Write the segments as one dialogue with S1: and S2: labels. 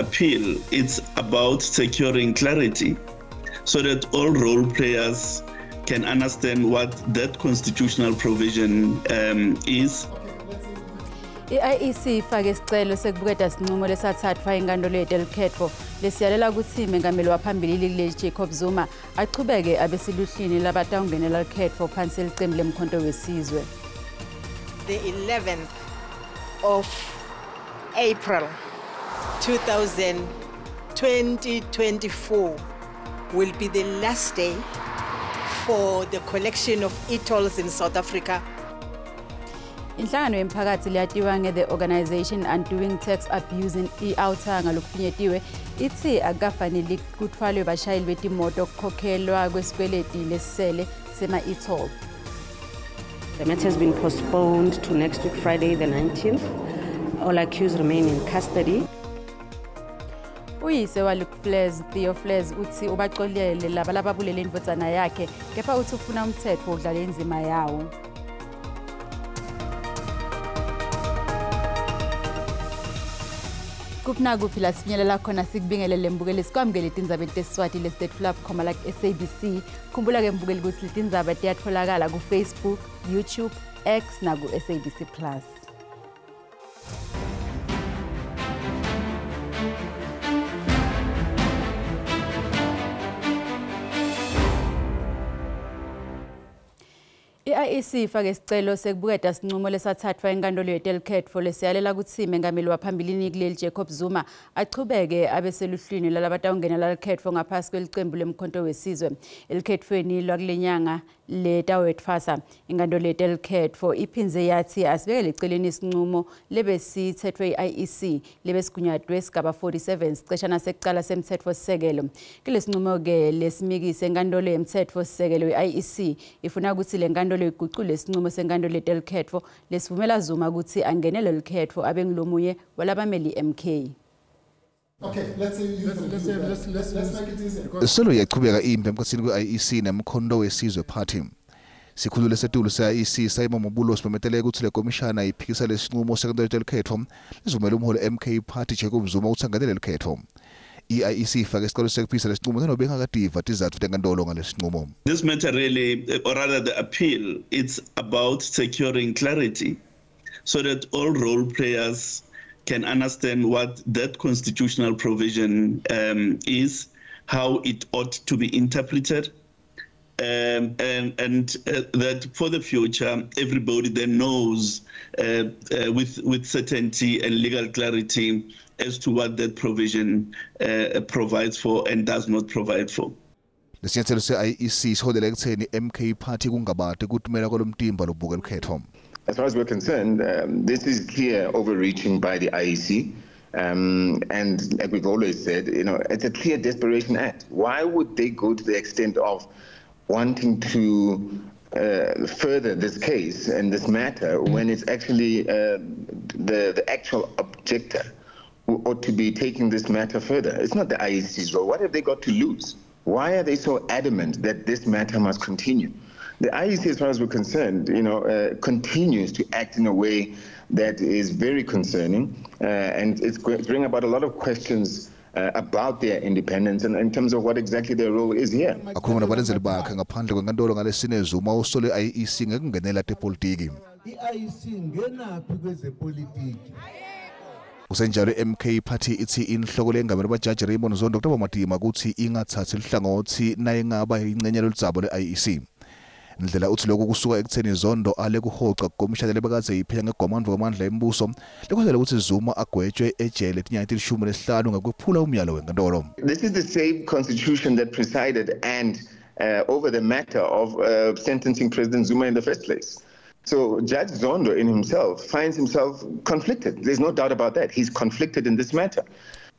S1: appeal, it's about securing clarity so that all role players can understand what that constitutional provision is.
S2: I-IEC ifake isicelo sekubuketa sinqumo lesathathwa inkantolo yetelukhetfo lesiyalela kutsi mengameli waphambilini kuleli Jacob Zuma achubeke abesiluhlini labatawungenela lukhetfo phansi licembu lemkhonto wesizwe.
S3: The 11th of April 2024 will be the last day for the collection of e-tolls in South Africa.
S2: Inhlangano yemphakathi leyatiwa nge-The Organization Undoing Tax Abuse in i-OUTA ngalokufinyetiwe ithi akukafanele kuthwalwe bashayeli betimoto kukhokhelwa kwesikweleti lesisele sema-e-toll.
S4: The matter has been postponed to next week, Friday the 19th. All accused remain in custody.
S2: Uyise waLuke Fleurs, Theo Fleurs, uthi ubaxolele laba lababulele indvodzana yakhe kepha uthi ufuna umthetho udlale indzima yawo. Kuphi nakuphi la sifinyelela khona sikubingelele mbukeli sikwamukele tindzaba tesiswati lesitetfula bukhoma la ku-SABC. Khumbula-ke mbukeli kutsi letindzaba tiyatfolakala ku-Facebook, YouTube, X naku-SABC Plus. I-IEC ifake isicelo sekubuketa sinqumo lesathathwa enkantolo yetelukhetfo lesiyalela kutsi mengameli waphambilini kuleli Jacob Zuma achubeke abe seluhlwini lalabatawungenela lukhetfo ngaphasi kwelicembu lemkhonto wesizwe. Elukhetfweni lwakulenyanga letawetfwasa inkantolo yetelukhetfo iphindze yathi asibekele eceleni isinqumo lebesithetfwe i-IEC lebesigunyatwe sigaba 47 siceshana sekucala semtsetfosisekelo. Kulesinqumo-ke lesimikise enkantolo yemtsetfosisekelo i-IEC ifuna kutsi le nkantolo igucule isinqumo senkantolo yetelukhetfo lesivumela Zuma kutsi angenele lukhetfo abe ngulomunye walabameli MK.
S5: Okay, let's say let's, let's, let's, let's make it easier.
S6: Solo iyachubeka impi emkhatsini kwe-IEC nemkhonto wesizwe party. Sikhulu lesetulu se-IEC Simon Mabulo simemetele kutsi le komishana iphikisa lesinqumo senkantolo yetelukhetfo lesivumela umholi MK Party Jacob Zuma kutsi angenele lukhetfo. I-IEC ifake isicelo sekuphikisa lesinqumo nanobe ingakativa tizatfu tenkantolo ngalesinqumo.
S1: This matter really, or rather the appeal, it's about securing clarity so that all role players can understand what that constitutional provision is, how it ought to be interpreted, and that for the future, everybody then knows with certainty and legal clarity as to what that provision provides for and does not provide for.
S6: Lesinyathelo se-IEC siholele ekutheni MK Party kungabade kutumela kwalomtimba lobuka lukhetfo.
S7: As far as we're concerned, this is clear overreaching by the IEC. And like we've always said, you know, it's a clear desperation act. Why would they go to the extent of wanting to further this case and this matter when it's actually the actual objector who ought to be taking this matter further? It's not the IEC's role. What have they got to lose? Why are they so adamant that this matter must continue? The IEC, as far as we're concerned, you know, continues to act in a way that is very concerning, and it's bringing about a lot of questions about their independence and in terms of what exactly their role is here.
S6: Akhuluma nabalandzeli bakhe ngaphandle kwenkantolo ngalesine Zuma usole i-IEC ngekungenela tepolitiki.
S8: I-IEC ingenaphi kwezepolitiki?
S6: Kusenjalo MK Party ithi inhloko lengamele bajaji Raymond Zondo kutaba matima kutsi ingatsatsi luhlangotsi nayingaba ingcenye loludzaba le-IEC. Ndlela uthi lokhu kusuka ekutheni Zondo ale kuhoca kukomishana lebekadze iphenya ngegwamandvo kwamandla embuso lekwenzela ukuthi Zuma agwetshwe ejele tinyanga leti-15 ngekwephula umyalo wenkantolo.
S7: This is the same constitution that presided and over the matter of sentencing President Zuma in the first place. So Judge Zondo in himself finds himself conflicted. There's no doubt about that. He's conflicted in this matter.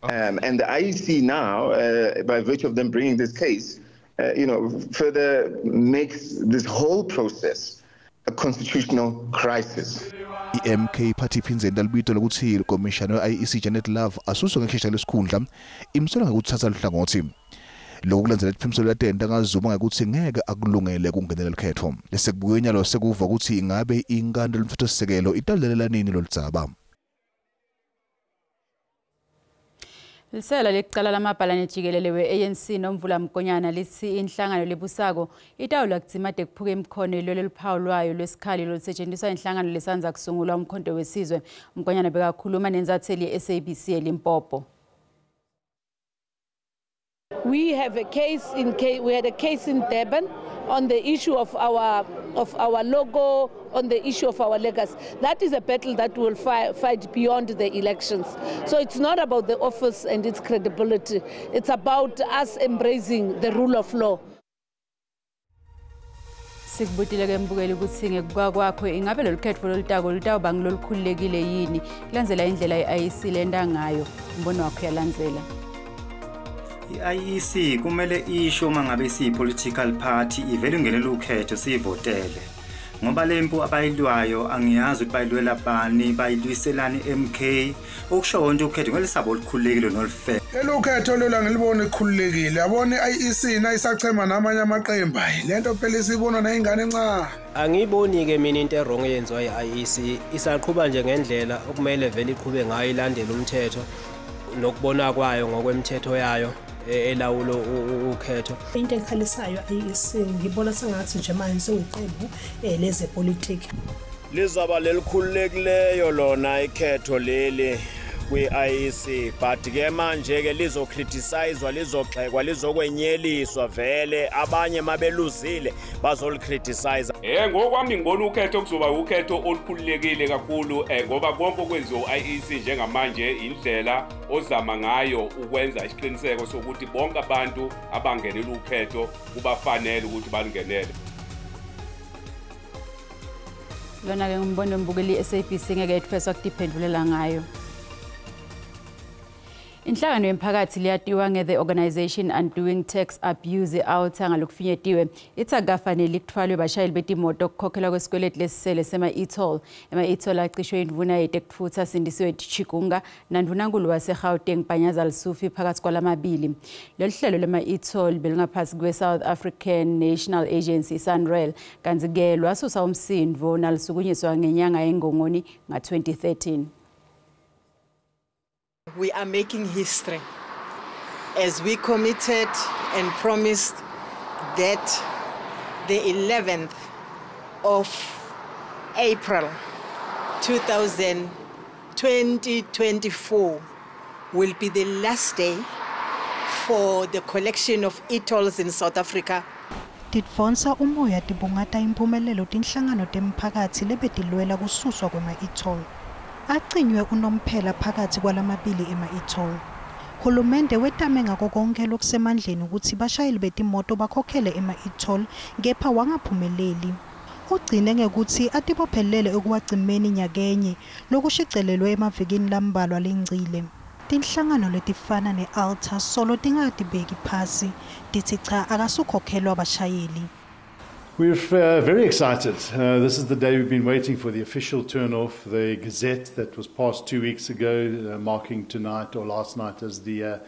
S7: And the IEC now, by virtue of them bringing this case, you know, further makes this whole process a constitutional crisis.
S6: I-MK Party iphindze yenta libito lokuthi ikomishana we-IEC Janet Love asuswe ngekushesha lesikhundla imsola ngekutsatsa luhlangotsi. Lokhu kulandzela tiphimiso latenta ngaZuma ngekutsi ngeke akulungele kungenela lukhetfo. Lesekubuke nyalo sekuva kutsi ingabe inkantolo yemtsetfosisekelo itawulalela nini loludzaba.
S2: Lisela lekucala lamabhalane jikelele we-ANC Nomvula Mkonyana lithi inhlangano lebusako itawulwa kudzimate kuphuke imikhono ilwele luphawu lwayo lwesikhali lolusetshenziswa inhlangano lesandza kusungulwa Umkhonto Wesizwe. Mkonyana bekakhuluma nentsatseli ye-SABC eLimpopo.
S9: We have a case in we had a case in Durban on the issue of our logo, on the issue of our legacy. That is a battle that will fight beyond the elections. So it's not about the office and its credibility. It's about us embracing the rule of law.
S2: Sikubutile ke mbukeli ukuthi ngekubuka kwakho ingabe lolu khetfo lolutako lutawuba ngilolukhululekile yini kulandzela indlela i-IEC lenta ngayo. Umbono wakho uyalandzela.
S10: I-IEC kumele isho uma ngabe siyi-political party ivele ingenele ukhetho siyivotele, ngoba le mpu abayilwayo angiyazi ukuthi bayilwela bani, bayilwiselani MK. Okusho wonke ukhetho ngeke lisabo olukhululekile nolufair.
S11: Lolu khetho lolu ngilibona ikhululekile. Yabona i-IEC nayisachema namanye amaqembu, hayi lento phela isibona nayingane encane.
S12: Angiyiboni-ke mina into e-wrong eyenziwa i-IEC, isaqhuba nje ngendlela okumele vele iqhube ngayo, ilandele umthetho nokubona kwayo ngokwemithetho yayo elawulo ukhetho.
S13: Into ekhalisayo IEC ngibona sengathi nje manje sekuyiqembu lezepolitiki.
S14: Lizaba lelikhululekileyo lona ikhetho leli kwi-IEC, but ke manje ke lizocriticizwa, lizogxekwa, lizokwenyeliswa vele abanye mabeluzile bazolicriticize.
S15: Ngokwami ngibona ukhetho kuzoba ukhetho olukhululekile kakhulu ngoba konke okwenziwa u-IEC njengamanje indlela ozama ngayo ukwenza isiqiniseko sokuthi bonke abantu abangenela ukhetho kubafanele ukuthi balingenele.
S2: Lona ke ngumbono mbukeli SABC ngeke ethweswa kutiphendulela ngayo. Inhlangano yemphakathi liyatiwa nge-The Organization Undoing Tax Abuse AWTA ngalokufinyetiwe ithi akukafanele kuthwalwe bashayeli betimoto ukukhokhelwa kwesikweletu lesisele sema-e-toll. Ema-e-toll acishwe indvuna yetekutfutsa Sindisiwe Chikunga nandvunankulu waseGauteng Panyaza Lesufi phakathi kwalamabili. Lolu hlelo lwema-e-toll belingaphasi kwe-South African National Agency SANRAL, kantsi-ke lwasusa umsindvo nalusukunyiswa ngenyanga yeNgongoni nga-2013.
S3: We are making history as we committed and promised that the 11th of April 2024 will be the last day for the collection of e-tolls in South Africa.
S16: Tidvonsa umoya tibungata impumelelo tinhlangano temphakatsi lebetilwela kususwa kwema-e-toll. Acinywe unomphela phakathi kwalamabili ema-e-toll. Hulumende wetame ngako konke lokusemandleni ukuthi bashayeli betimoto bakhokhele ema-e-toll, kepha wangaphumeleli. Ugcine ngekuthi atibophelele ekuwacimeni nyakenye lokushicelelwe emavikini lambalwa lengcile. Tinhlangano letifana ne-ALTA solo tingatibeki phasi, tithi cha akasukhokhelwa bashayeli.
S17: We're very excited. This is the day we've been waiting for, the official turn off, the Gazette that was passed 2 weeks ago, marking tonight or last night as the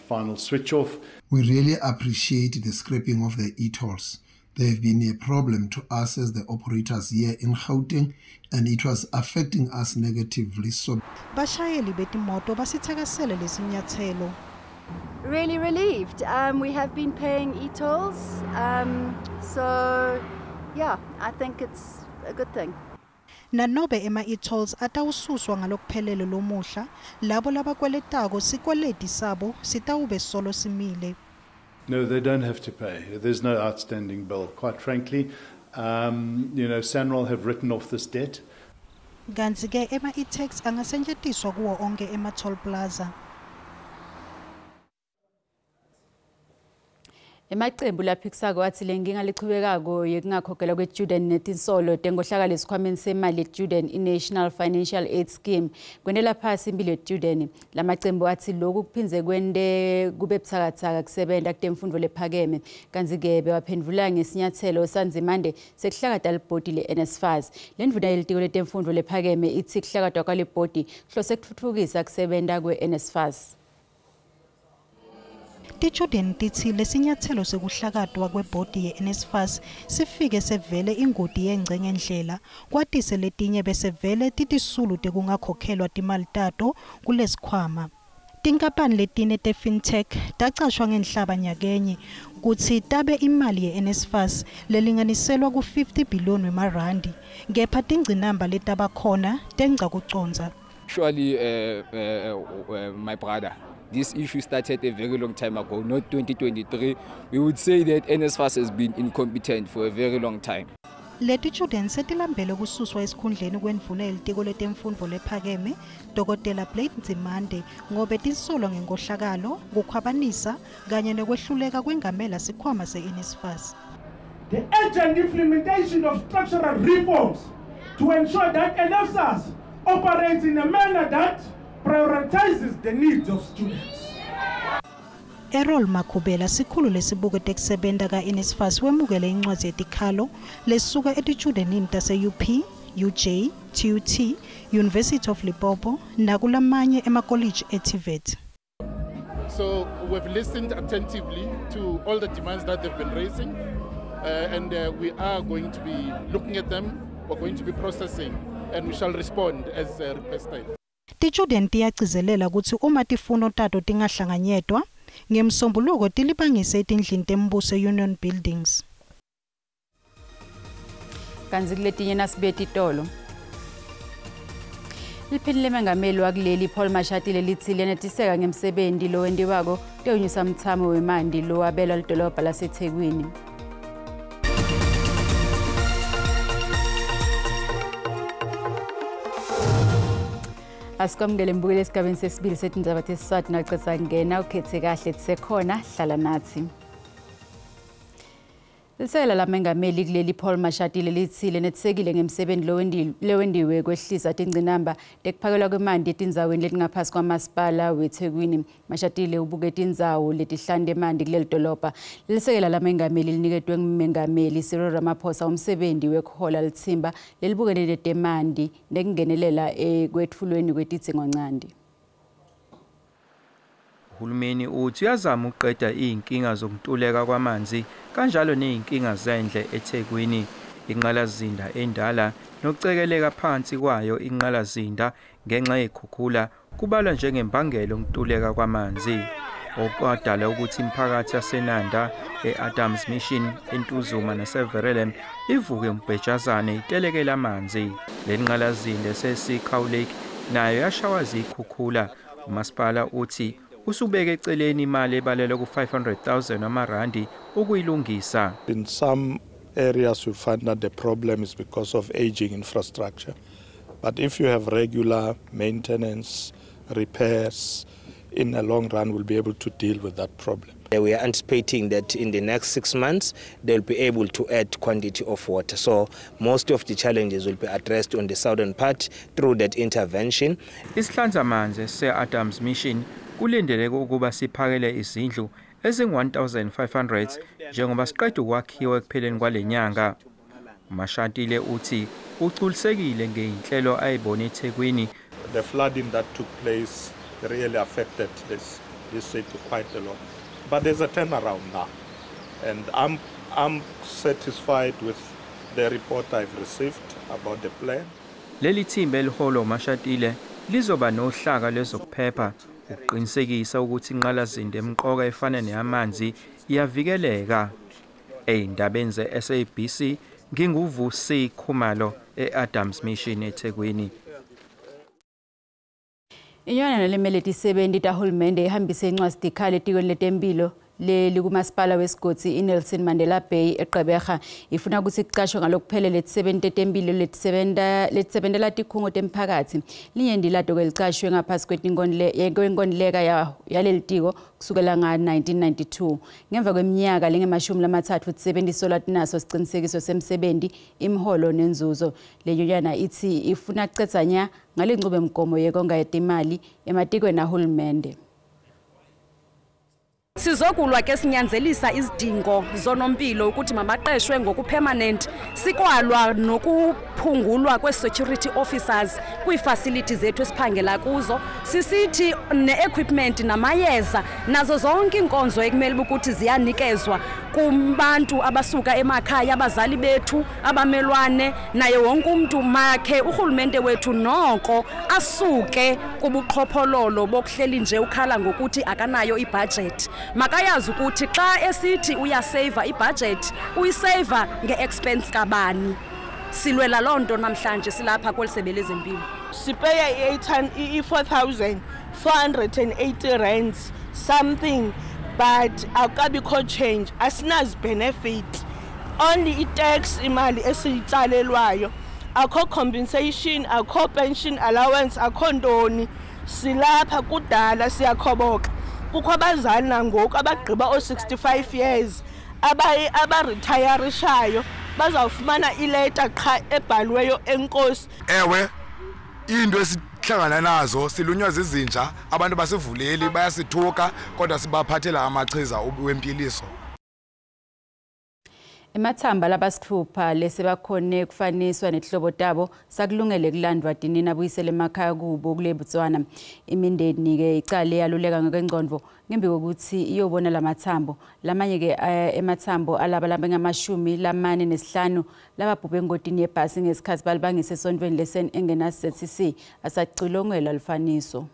S17: final switch off.
S5: We really appreciate the scraping of the e-tolls. They have been a problem to us as the operators here in Gauteng, and it was affecting us negatively. So
S16: bashayeli betimoto basithakasele lesinyathelo.
S18: Really relieved. We have been paying e-tolls, so yeah, I think it's a good thing.
S16: Nanobe ema e-tolls atawususwa ngalokuphelele lomuhla, labo labakweletako sikweleti sabo sitawube solo simile.
S17: No, they don't have to pay. There's no outstanding bill, quite frankly. You know, SANRAL have written off this debt.
S16: Kantsi ke ema e-tax angasetjentiswa kuwo onke ema toll plaza.
S2: Emacembu laphikisako athi le nkinga lichubekako yekungakhokhelwa kwe-student netinsolo tenkohlakalo esikhwameni semali ye-student i-National Financial Aid Scheme kwentela phasi impilo ye-student. Lamacembu athi lokhu kuphindze kwente kube butsakatsaka kusebenta kutemfundvo lephakeme, kantsi-ke bewaphendvula ngesinyatselo saNzimande sekuhlakata libhodi le-NSFAS. Le ndvuna yelitiko letemfundvo lephakeme itsi kuhlakatwa kwalebhodi kuhlose kutfutfukisa kusebenta kwe-NSFAS.
S16: Titjudeni titsi lesinyatselo sekuhlakatwa kwebhodi ye-NSFAS sifike sevele ingoti yengcengendlela, kwatise letinye besevele titisulu tekungakhokhelwa timali tato kulesikhwama. Tinkampani letine te-fintech tacashwa ngenhlaba nyakenye kutsi tabe imali ye-NSFAS lelinganiselwa ku-50 billion wemarandi, kepha tingcinamba letabakhona tengca kucondza.
S19: Actually, my brother, this issue started a very long time ago, not 2023. We would say that NSFAS has been incompetent for a very long time.
S16: Leti students setilambele kususwa esikhundleni kwendvuna yelitiko letemfundvo lephakeme Dr. Blade Nzimande ngobe tinsolwa ngenkohlakalo, kukhwabanisa kanye nekwehluleka kwengamela sikhwama se-NSFAS.
S20: The urgent implementation of structural reforms to ensure that NSFAS operates in a manner that prioritizes the needs of students.
S16: Errol Makhubela, sikhulu lesibuke tekusebenta ka-NSFAS, wemukele incwadzi yetikhalo lesuka etitshudenini tase-UP, UJ, TUT, University of Limpopo nakulamanye emakoliji e-TVET.
S21: So we've listened attentively to all the demands that they've been raising, and we are going to be looking at them, we're going to be processing, and we shall respond as requested.
S16: Titshudeni tiyagcizelela kutsi uma tifuno tato tingahlanganyetwa ngemsombuluko tilibangise etindlini tembuso Union Buildings.
S2: Kantsi kuletinye nasibuye titolo. Liphini lemengameli wakuleli Paul Mashatile litsi lenetiseka ngemsebenti lowentiwako tewunyusa mthamo wemanti lowabelwa lidolobha laseThekwini. Asikwamukele mbukeli esigabeni sesibili setindzaba tesiswati nacetsa kungena ukhethe kahle tisekhona hlala nathi. Lisekela lamengameli kuleli Paul Mashatile litsi lenetisekile ngemsebenti lowentiwe kwehlisa tingcinamba tekuphakelwa kwemanti etindzaweni letingaphasi kwamasipala weThekwini. Mashatile ubuke tindzawo letihlante emanti kuleli dolobha. Lisekela lamengameli liniketwe ngumengameli Cyril Ramaphosa umsebenti wekuhola litsimba lelibukene netemanti nekungenelela ekwetfulweni kwetidzingoncandi.
S22: Uhulumeni uthi uyazama ukuqeda izinkinga zokuntuleka kwamanzi kanjalo nezinkinga zendle eThekwini. Inqalazinda endala nokucekeleka phansi kwayo inqalazinda ngenxa yekhukhula kubalwa njengembangela yokuntuleka kwamanzi, okwadala ukuthi imiphakathi yaseNanda, e-Adams Mission, eNtuzuma naseVerelem ivuke umbhejazane itelekele amanzi. Le nqalazinda eseSeacow Lake nayo yashawa zikhukhula. Umasipala uthi usubeke eceleni imali ebalelwa ku-500,000 amarandi ukuyilungisa.
S23: In some areas you find that the problem is because of aging infrastructure. But if you have regular maintenance, repairs, in the long run we'll be able to deal with that problem.
S24: We are anticipating that in the next 6 months they'll be able to add quantity of water. So most of the challenges will be addressed on the southern part through that intervention.
S22: Isihlanzamanzi se-Adams Mission kulindeleke ukuba siphakele izindlu ezingu-1500 njengoba siqeda ukwakhiwa ekupheleni kwale nyanga. Mashatile uthi uculisekile ngeyinhlelo ayibone eThekwini.
S23: The flooding that took place really affected this city quite a lot. But there's a turnaround now, and I'm satisfied with the report I've received about the plan.
S22: Leli thimba eliholwa uMashatile lizoba nohlaka lwezokuphepha ukuqinisekisa ukuthi inqalazinda emqoka efana neyamanzi iyavikeleka. Ey'ndabeni ze-SABC nginguVusi Khumalo e-Adams Mission eThekwini.
S2: Inyonyana lemele tisebenti tahulumende ihambise incwadzitikhalo etikweni letemphilo leli kumasipala wesigodzi iNelson Mandela Bay eGqeberha ifuna kutsi kucashwe ngalokuphelele tisebenti tetemphilo letisebentela tikhungo temphakatsi. Linyenti lato ke licashwe ngaphasi kwenkontileka yaleli tiko kusukela nga-1992. Ngemva kweminyaka lengemashumi lamathatfu tisebenti solwa tinaso sicinisekiso semsebenti, imiholo nenzuzo. Le nyonyana itsi ifuna kucedza nya ngale nchubomgomo yekonga yetimali ematikweni ahulumende.
S4: Sizokulwa ke sinyanzelisa izidingo zonompilo ukuthi mabaqeshwe ngokupermanent, sikwalwa nokuphungulwa kwe-security officers kwii-facility zethu esiphangela kuzo, sisithi ne-equipment namayeza nazo zonke iinkonzo ekumele ukuthi ziyanikezwa
S1: Kubantu abasuka emakhaya, abazali bethu, abamelwane, naye wonke umntu, makhe urhulumente wethu noko asuke kubuqhophololo bokuhleli nje ukhala ngokuthi akanayo ibhajethi. Makayazi ukuthi xa esithi uyaseyiva ibhajethi, uyiseyiva nge-expense kabani. Silwela loo nto namhlanje silapha kweli sebe lezempilo.
S6: Sipeya i-R4,480 rands something, but akukabikho change, asinazi-benefit, only i-tax, imali esiyitsalelwayo. Akho compensation, akho pension allowance, akho ntoni. Silapha kudala siyakhoboka. Kukho abazali nangoku abagqiba oo-65 years abaritayarishayo, bazawufumana ileta qha ebhaliweyo, enkosi.
S7: Ewe, into esihlangana nazo, silunywa zizinja, abantu basivuleli, bayasithuka, kodwa sibaphathela amachiza wempiliso.
S2: Emathamba labasithupha lesebakhone kufaniswa nehlobo tabo sakulungele kulandwa dinini abuyisele emakhaya kubo kule Botswana. Imindeni-ke icale yaluleka ngokwengqondo ngembi kokuthi iyobona lamathambo. Lamanye-ke emathambo alaba labangu-45 lababhubhe engodini yebhasi ngesikhathi balibangise esontweni lesen engena-ZCC asacilongelwa lufaniso.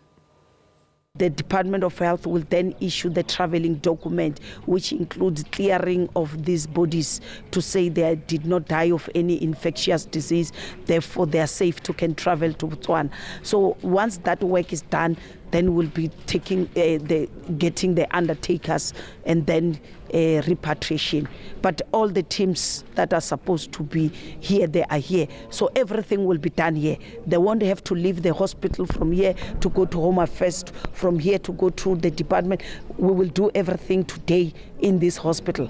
S9: The Department of Health will then issue the traveling document, which includes clearing of these bodies to say they did not die of any infectious disease, therefore they are safe to can travel to Botswana. So once that work is done, then we'll be taking the getting the undertakers and then repatriation. But all the teams that are supposed to be here, they are here. So everything will be done here. They won't have to leave the hospital from here to go to Home Affairs, from here to go to the department. We will do everything today in this hospital.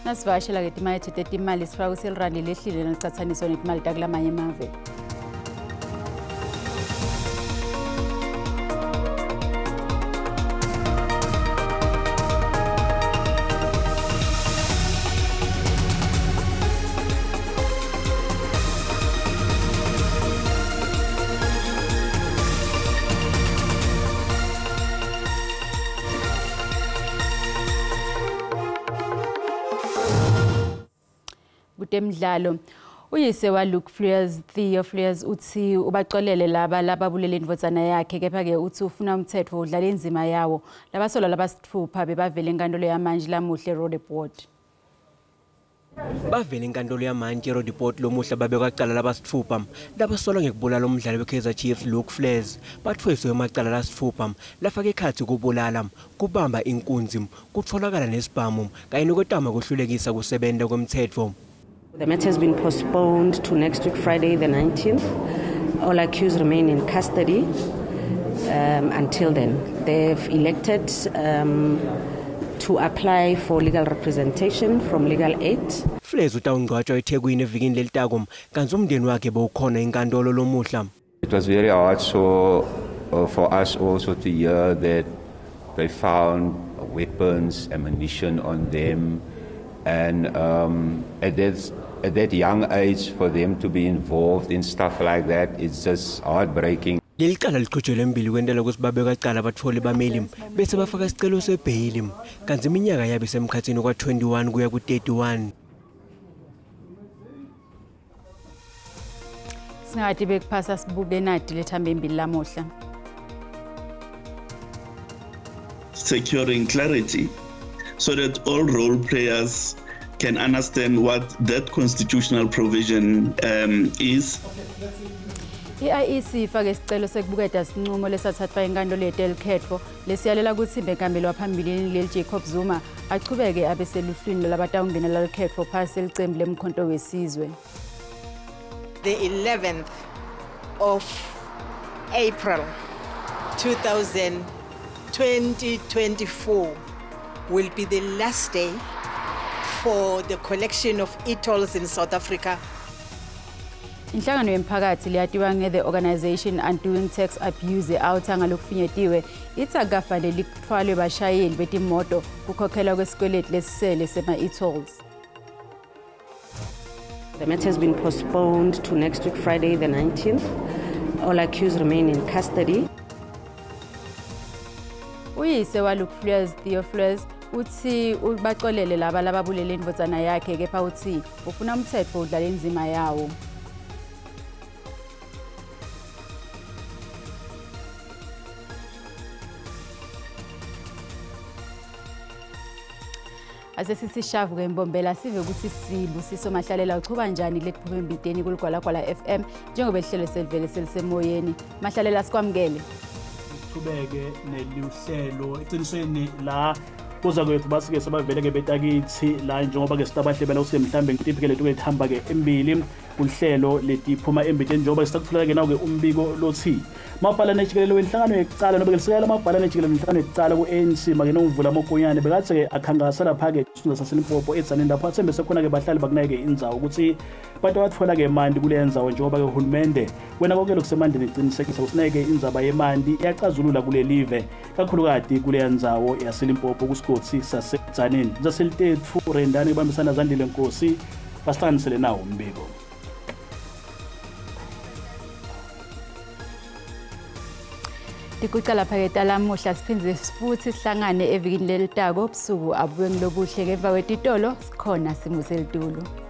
S2: Nasivakashela-ke timakethe tetimali, sifaka kutsi lirandi lehlile nalicatsaniswa netimali takulamanye emave. Kutemidlalo, uyise wa-Luke Fleurs, Theo Fleurs, uthi ubaxolele laba lababulele indvodzana yakhe, kepha-ke uthi ufuna umthetho udlale indzima yawo. Labasolwa labasitfupha bebavele enkantolo yamanje lamuhle eRoodepoort.
S8: Bavele enkantolo yamantshi eRoodepoort lomuhla babekwa cala labasitfupha labasolwa ngekubulala umdlali we-Kaizer Chiefs Luke Fleurs. Batfweswe emacala lasitfupha lafaka ekhatsi kubulala, kubamba inkunzi, kutfolakala nesibhamu kanye nekwetama kuhlulekisa kusebenta kwemtsetfo.
S4: The matter has been postponed to next week, Friday, the 19th. All accused remain in custody until then. They've elected to apply for legal representation from legal aid.
S8: Fleurs utawungcwatshwa eThekwini evikini lelitako, kantsi umndeni wakhe bowukhona enkantolo lomuhla.
S25: It was very hard so for us also to hear that they found weapons, ammunition on them, and at that young age for them to be involved in stuff like that, it's just heartbreaking.
S8: Leli cala liqhutshelwe embili kwentela ukuthi babekwa cala batfole bameli bese bafaka isicelo sebheyili, kantsi iminyaka yabo isemkhatsini kwa-21 kuya ku-31.
S2: Singakati bekuphasa, sibuke nadi lethambe embili lamuhla.
S26: Securing clarity so that all role players can understand what that constitutional provision is.
S2: I-IEC ifake isicelo sekubuketa sinqumo lesathathwa inkantolo yetelikhetfo lesiyalela kutsi mengameli waphambilini leli Jacob Zuma achubeke abe seluhlwini lwabatawungenela lukhetfo phasi licembu lemkhonto wesizwe.
S3: The 11th of April 2024 will be the last day for the collection of e-tolls in South Africa.
S2: Inhlangano yemphakathi leyatiwa nge-The Organization Undoing Tax Abuse OUTA ngalokufinyetiwe ithi akukafanele kutfwalwe bashayeli betimoto kukhokhelwa kwesikweletu lesisele sema-e-tolls.
S4: The matter has been postponed to next week, Friday, the 19th. All accused remain in custody.
S2: Uyise waLuke Fleurs, Theo Fleurs, uthi ubaxolele laba lababulele indvodzana yakhe, kepha uthi ufuna umthetho udlale indzima yawo. Ase sithi shavu-ke Mbombela, sive ukuthi Sibusiso Mahlalela uchuba njani kule kuphuma embideni kuLigwalagwala FM njengoba lihlelo selivele selisemoyeni. Mahlalela, sikwamukele.
S10: Sichubeke neluhlelo. Eqinisweni la kuza kwethu basike sebavele-ke betakithi la, njengoba-ke sitabahle bela ukuthi mhlambe ngitiphi-ke leto lethihamba-ke embili kuhlelo letiphuma embiteni, njengoba sitakutfolela-ke nawo-ke umbiko lothi mabhalane jikelele wenhlangano yekucala nobe lisekela mabhalane jikelele wenhlangano yekucala ku-ANC make Nomvula Mokonyane bekathe-ke akhangasa lapha-ke isifunda saseLimpopo eDzaneni, lapho athembise khona-ke bahlali bakunake indzawo ukuthi bantu abatfola-ke emanti kuleya ndzawo, njengoba-ke uhulumende wena konke lokusemandleni icinisekisa ukuthi indzaba yemanti iyacazulula kulelive, kakhulukati kuleya ndzawo yaseLimpopo kusigotsi saseDzaneni. Zaselitetfu Rendani kubambisana Zandile Nkosi basihlanganisele nawo umbiko.
S2: Tikuca lapha-ke talamuhla, siphindze futhi sihlangane evikini lelitako. Busuku abuye ngilobuhle, ngemva kwetitolo sikhona simuselitulo.